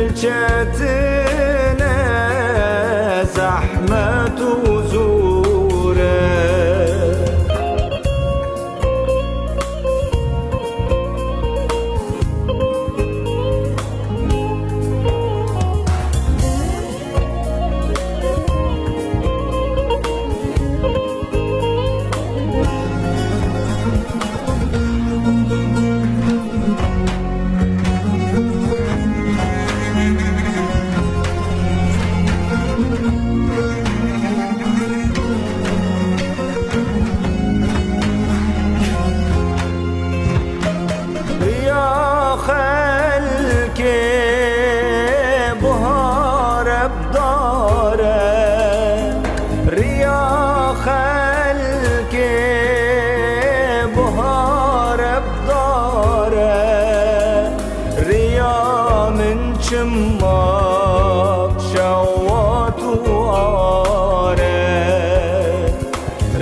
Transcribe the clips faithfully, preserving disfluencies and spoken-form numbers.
Çetin e, zehmet û zor e. Riya xelkê buhar e, dar e. Riya xelkê buhar e, dar e. Riya min çima şewat û ar e.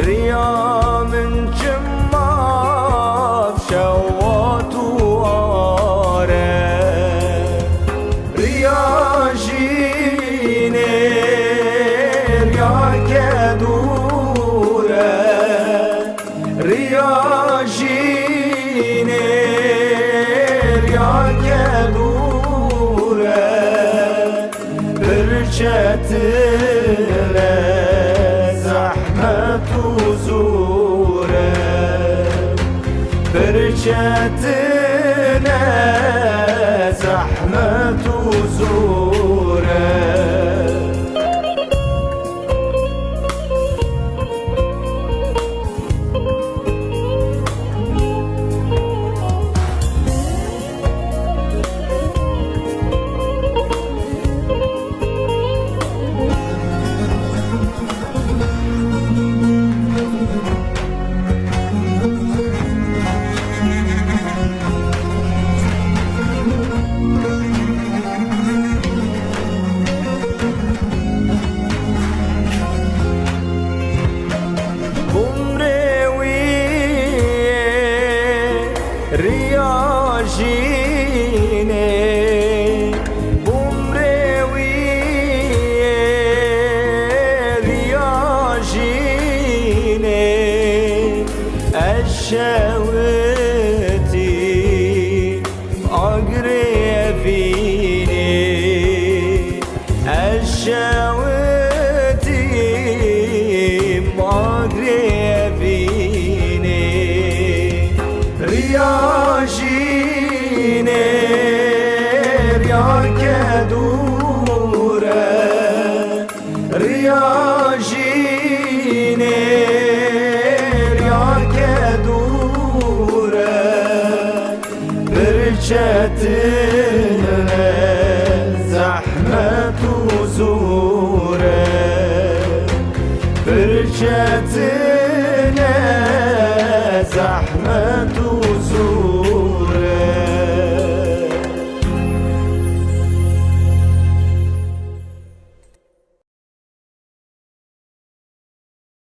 Riya min çima şewat û ar e. Riya jînê riya kedûr e. Riya jînê riya kedûr e. Pir çetin e, zehmet û zor e. Pir çetin e, zehmet û zor e. Umrê wî yê riya jînê, umrê wî yê riya jînê, ez şewitî agirê evînê, ez şewitîm agirê evînê. Riya jînê riya kedûr e. Riya jînê riya kedûr e, pir çetin e, zehmet û zor e. Pir çetin